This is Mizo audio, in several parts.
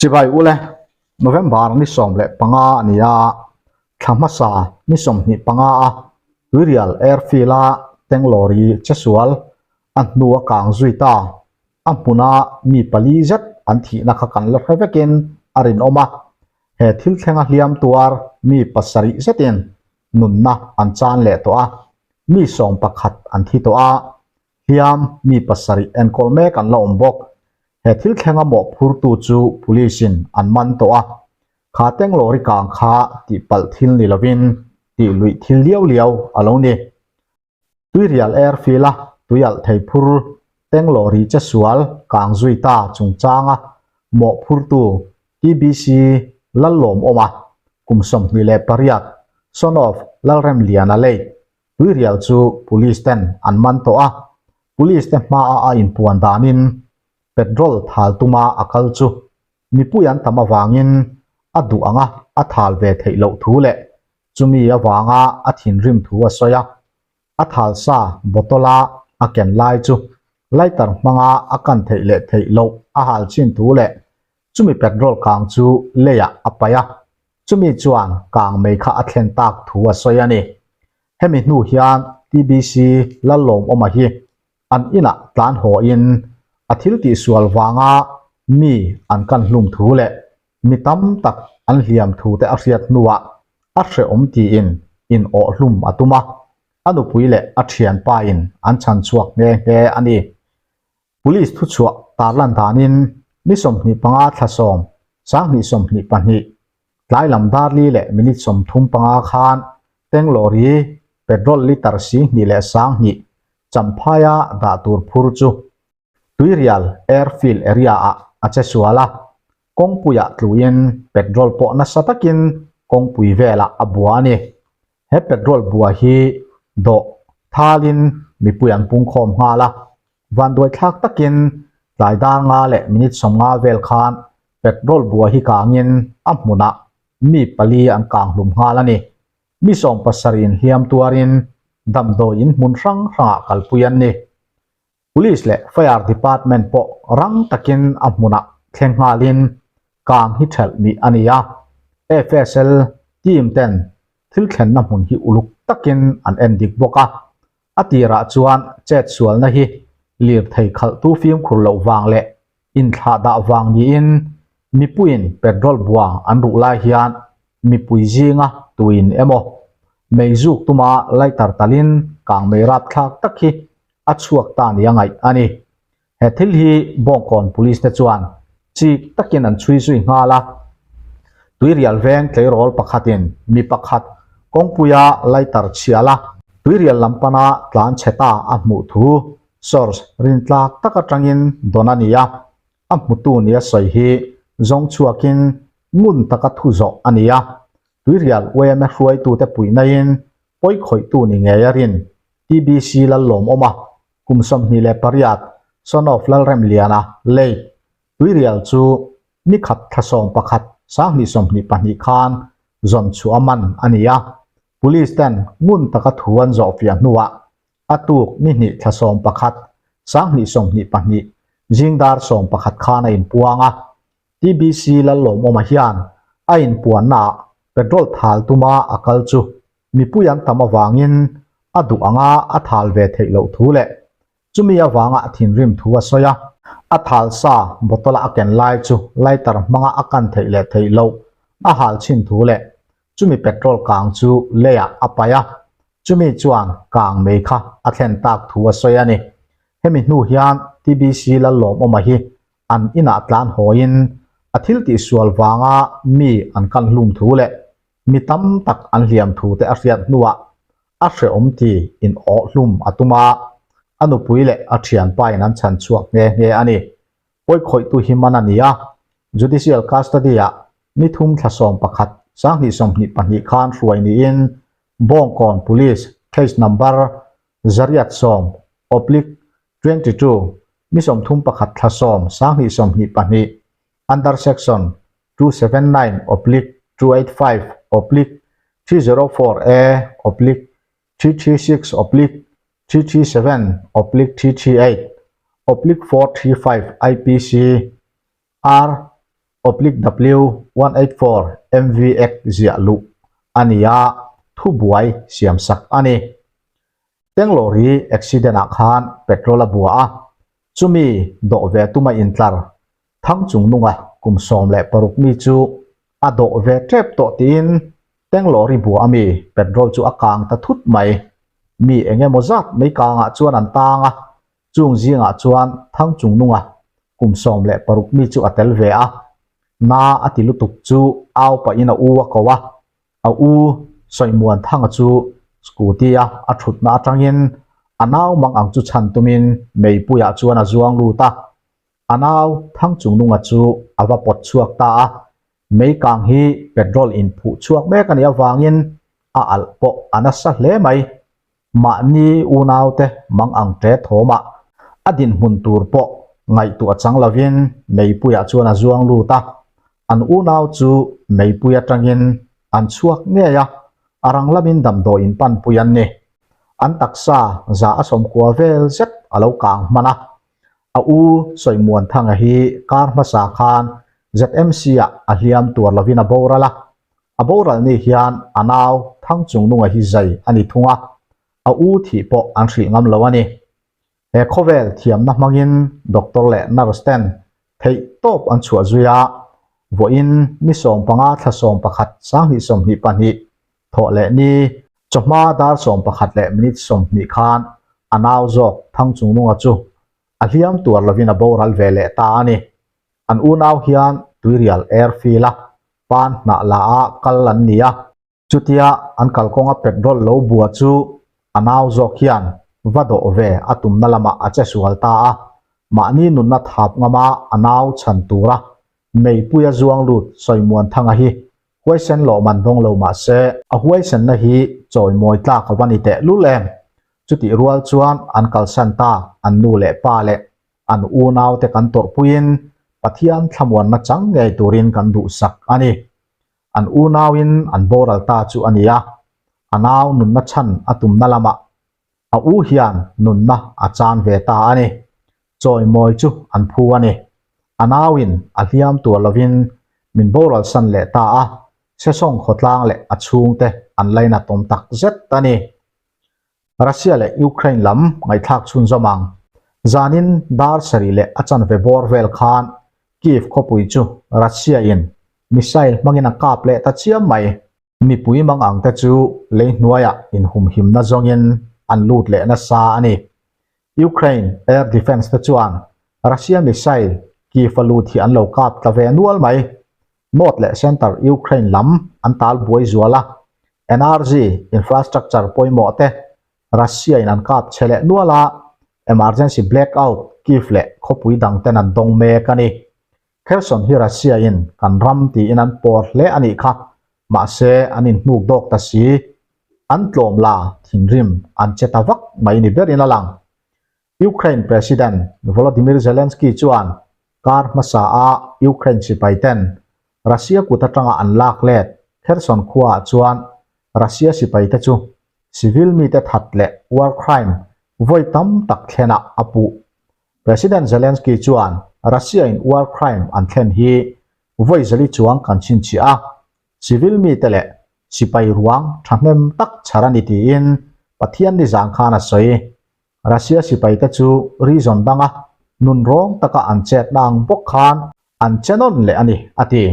Chibai ule, November ni 15 a ni a, thla hmasa ni 25 a Tuirial Airfield a Tenglawri chesual a hnu a kang zui ta. A hmuna mi pali zet an thihna kha kan la hre vekin a rinawm a, he thil thlenga hliam tuar mi pasarih zetin nunna an chan leh tawh a, mi 11 an thi tawh a, hliam mi pasarih enkawl mek an la awm bawk. He thil thlenga mawhphurtu chu police in an man tawh a, kha Tenglawri kang kha tihpalh thil ni lovin tih luih thil liau liau a lo ni. Tuirial Airfield a tuialh thei phur Tenglawri che sual kang zui ta chungchanga mawhphurtu TBC Lallawmawma kum 28, son of Lalremliana late Tuirial chu Police ten an man tawh a, Police te hmaa a inpuan danin petrol thal tuma a kal chu mipui an tam avangin a duh anga a thal ve theih loh thu leh chumi avanga a thinrim thu a sawi a, a thal sa bottle a a ken lai chu lighter hmanga a kan theih leh theih loh a hal chin thu leh chumi petrol kang chu leiah a paih a, chumi chuan kang mei kha a thlen tak thu a sawi a ni. Hemi hnu hian TBC Lallawmawma hi an inah tlan hawhin a thil tihsual vanga mi an kan hlum thu leh mi tam tak an hliam thu te a hriat hnuah a hrehawm tiin in awh hlum a tum a, a nupui leh a thianpa in an chhan chhuak nghe nghe a ni. Police thuchhuah tarlan danin ni 25 thla 7, 2022, tlai lam dar li leh minute 35 khan Tenglawri petrol litre 2000 leh 2000 Champhaia dah tur phur chu Tuirial Airfield area ah a che sual a, kawngpuiah tluin petrol pawh nasa takin kawngpui velah a bua a ni. He petrol bua hi dawh thalin mipui an pungkhawm nghal a, vanduai thlak takin tlai dar nga leh minute 50 vel khan petrol bua hi kangin a hmunah mi pali an kang hlum nghal a ni. Mi 70 in hliam tuarin damdawiin hmun hrang hrangah kalpui an ni. Police leh Fire Department pawh rang takin a hmunah thleng nghalin kang hi thelh mih a ni a, FSL team ten thil thlenna hmun hi uluk takin an en dik bawk a. A tirah chuan chet sualna hi lirthei khalhtu fimkhur loh vang leh inthlah dah vang niin mipuiin petrol bua an ruh lai hian mipui zinga tuin emaw mei zuk tuma lighter talin kang mei rapthlak tak hi a chhuak ta nia ngaih a ni. He thil hi Bawngkawn Police te chuan chik takin an chhui zui nghal a. Tuirial veng tleirawl pakhatin mi pakhat kawngpuia lighter chhial a, tuirial lam pana tlan chhe ta a hmuh thu source rintlak tak atangin dawn a ni a. A hmutu nia sawi hi zawng chhuakin ngun taka thu zawh a ni a. Tuirial yma hruaitute puihnain pawi khawihtu ni ngei a rin TBC Lallawmawma kum 28, son of Lalremliana, late, Tuirial chu ni khat thla 11, 2022 khan zawn chhuah a man a ni a. Police ten ngun taka thu an zawh fiah hnuah a tuk ni hnih thla 11, 2022, zing dar 11 khan a inpuang a. TBC Lallawmawma hian a inpuannaah petrol thal tuma a kal chu mipui an tam avangin a duh anga a thal ve theih loh thu leh chumi avanga a thinrim thu a sawi a. A thal sa bottle a a ken lai chu lighter hmanga a kan theih leh theih loh a hal chhin thu leh chumi petrol kang chu leiah a paih a, chumi chuan kang mei kha a thlen tak thu a sawi a ni. Hemi hnu hian TBC Lallawmawma hi an inah tlan hawiin a thil tihsual vanga mi an kan hlum thu leh mi tam tak an hliam thu te a hriat hnuah a hrehawm ti in awh hlum a tum a, a nupui leh a thianpa in an chhan chhuak nghe nghe a ni. Pawi khawihtu hi man a ni a, Judicial Custody ah ni thum thla 11, 2022 khan hruai niin Bawngkawn Police Case Number 110 oblique 22 ni 31 thla 10, 2022 under section 279 oblique 285 oblique 304 A oblique 336 oblique 337 oblique 338 oblique 435 IPC R. Oblique W184 MVX ziah luh a ni a, thubuai siamsak a ni. Tank lorry accident ah khan petrol a bua a, chumi dawh ve tuma intlar Thangchungnunga kum 16 mi chu a dawh ve tep tawh tiin tank lorry bua ami petrol chu a kang ta thut mai. Mi eng emaw zat mai kangah chuan an tang a, chung zingah chuan Thangchungnunga kum 16 mi chu a tel ve a, na a ti lutuk chu au pahin a u a ko a, a u Sawimuanthanga chu scooty a a thutna atangin a nau mang ang chu chhan tumin meipuiah chuan a zuang lut a, a nau Thangchungnunga chu a va pawt chhuak ta a, mei kang hi petrol inphuh chhuak mek a nih avangin a alh pawh a nasa hle mai. Mahni unaute mang ang ṭe thawmah a dinhmun tur pawh ngaihtuah chang lovin meipuiah chuan a zuang lut a, an unau chu meipui atangin an chhuak ngei a, a rang lamin damdawiin panpui an ni. An taksa za a sawmkua vel zet a lo kang hman a, a u Sawimuanthanga hi kar hmasa khan ZMC-ah a hliam tuar lovin a boral a, A boral ni hian a nau Thangchungnunga hi zai a ni thung a, a u thih pawh an hrilh ngam lo a ni. He khawvel thiamna hmangin doctor leh nurse ten theih tawp an chhuah zui a, vawiin ni 15 thla 11 2022 thawh leh ni chawhma dar 11 leh minute 20 khan a nau zawk Thangchungnunga chu a hliam tuar lovin a boral ve leh ta a ni. An unau hian Tuirial Airfield a pan hnah la a kal an ni a. Chutia an kalkawnga petrol lo bua chu a nau zawk hian va dawh ve a tumna lamah a che sual ta a, mahni nunna thap ngama a nau chhan tura meipuia zuang lut Sawimuanthanga hi huaisen lawhman dawng lo mah se, a huaisenna hi chawimawi tlak a va ni teh lul em? Chutih rual chuan an kalsan tak an nu leh pa leh an unaute kan tawrhpuiin Pathian thlamuanna chang ngei turin kan duhsak a ni. An unauin an boral ta chu a ni a, a nau nunna chhan a tumna lamah a u hian nunna a chan ve ta a ni. Chawimawi chu an phu a ni. A nauin a hliam tur lovin min boral san leh ta a, Sesawng khawtlang leh a chhungte an lainatawm tak zet a ni. Russia leh Ukraine lam ngaihthlak chhunzawm ang. Zanin dar sarih leh a chanve bawr vel khan Kyiv khawpui chu Russia in missile hmangin a kap leh ta chiam mai. Mipui mang ang te chu lei hnuaiah inhumhimna zawngin an lut leh nasa a ni. Ukraine air defence te chuan Russia missile Kyiv a lut hi an lo kap tla ve nual mai. North leh Center Ukraine lam an tal buai zual a, Energy infrastructure pawimawh te Russia in an kap che leh nual a, emergency blackout Kyiv leh khawpui dang ten an dawng mek a ni. Kherson hi Russia in kan ram tiin an pawr hle a nih kha, mahse an inhnuk dawk ta si. An tlawm la thinrim an che ta vak mai ni berin a lang. Ukraine President Volodymyr Zelensky chuan kar hmasa a Ukraine sipai ten Russia kut atanga an lak let Kherson khuaah chuan Russia sipai te chu civil mite that leh war crime vawi tam tak thlenah a puh. President Zelensky chuan Russia in war crime an thlen hi vawi zali chuang kan chhinchhiah a, civil mite leh sipai ruang thahnem tak chhar a ni tiin Pathian nizan khan a sawi. Russia sipaite chu region danga nunrawng taka an chetna ang bawk khan an che nawn leh a ni, a ti.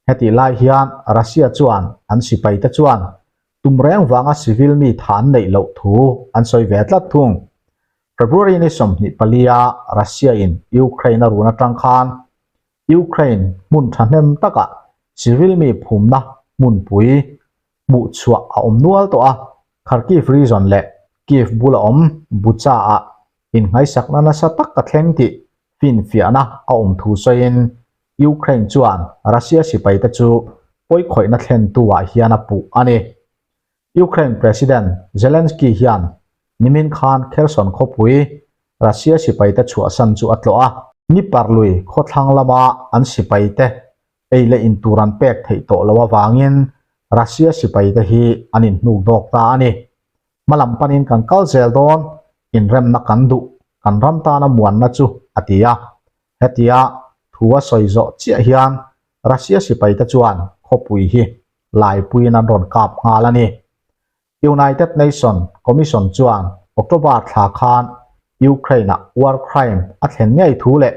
Hetih lai hian Russia chuan an sipaite chuan tum reng vanga civil mi tha an neih loh thu an sawi ve tlat thung. February ni 24 a Russia in Ukraine a run atang khan Ukraine hmun thahnem takah civil mi phumna hmunpui hmuh chhuah a awm nual tawh a, Kharkiv region leh Kyiv bula awm Bucha-ah innghaisakna nasa tak a thleng tih finfiahna a awm thu sawiin Ukraine chuan Russia sipaite chu pawikhawihna thlentu-ah hian a puh a ni. Ukraine President Zelensky hian nimin khan Kherson khawpui Russia sipaite chhuahsan chu a tlawh a, Dnipr lui khawthlang lama an sipaite ei leh in tur an pek theih tawh loh avangin Russia sipaite hi an inhnuk dawk ta a ni. Hmalam panin kan kal zel dawn, inremna kan duh, kan ram tana muanna chu, a ti a. Hetia thu a sawi zawh chiah hian Russia sipaite chuan khawpui hi laipuiin an rawn kap nghal a ni. United Nation Commission chuan October thla khan Ukraine-ah war crime a thlen ngei thu leh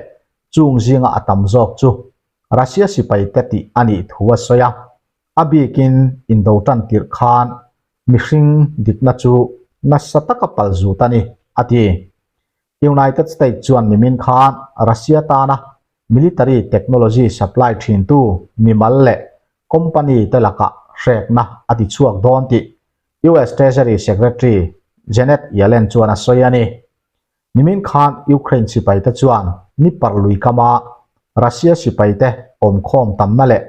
chung zinga a tam zawk chu Russia sipaite tih a nih thu a sawi a. A bikin indo tan tirh khan mihring dikna chu nasa taka pal zut a ni, a ti. United States chuan nimin khan Russia tana military technology supply thintu mimal leh company te lakah hrekna a ti chhuak dawn tih US Treasury Secretary Janet Yellen chuan a sawi a ni. Nimin khan Ukraine sipaite chuan ni parlui kama Russia sipaite awmkhawm tamna leh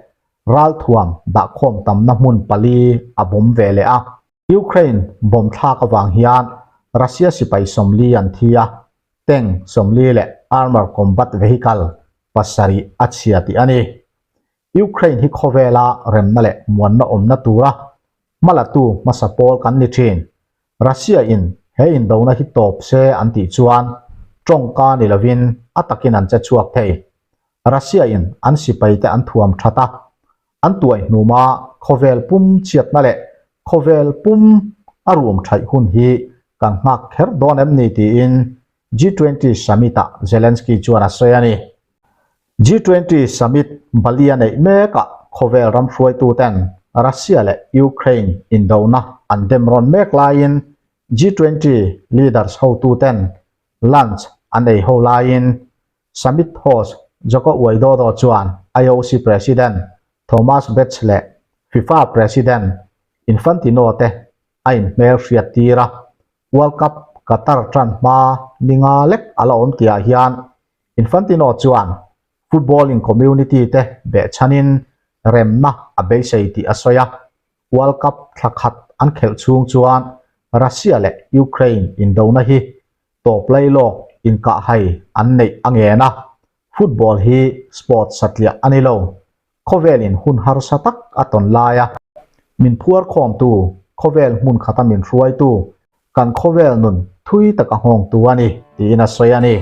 ralthuam dahkhawm tamna hmun pali a bawm ve leh a. Ukraine bomb thlak avang hian Russia sipai 40 an thi a, tank 40 leh armour combat vehicle pasarih a chhia tih a ni. Ukraine hi khawvela remna leh muanna awmna tura hmalatu hmasa pawl kan ni thin. Russia in he indona hi tawp se an tih chuan tawngka ni lovin a takin an che chhuak thei. Russia in an sipaite an thuam that a, An tuai hnuma khawvel pum chhiatna leh khawvel pum a rum thaih hun hi kan nghak kher dawn em ni tiin G20 Summit-ah Zelensky chuan a sawi a ni. G20 Summit Bali a neih mekah khawvel ram hruaituten Russia leh Ukraine indona an dem rawn mek laiin G20 leaders hotuten lunch an ei ho laiin Summit host Joko Widodo chuan IOC President Thomas Bach leh FIFA President Infantino te a inhmel hriat tir a, World Cup Qatar tan hma ni nga lek a la awm tihah hian Infantino chuan footballing community te behchhanin remna a beisei tih a sawi a, World Cup thla khat an khelh chhung chuan Russia leh Ukraine indona hi tawp lai lawk inkahhai an neih a ngen a, football hi sport satliah a ni lo. Khawvelin hun harsa tak a tawn lai a, min phuar khawmtu, khawvel hmun khata min hruaitu, kan khawvel nun thui taka nghawngtu a ni, tiin a sawi a ni.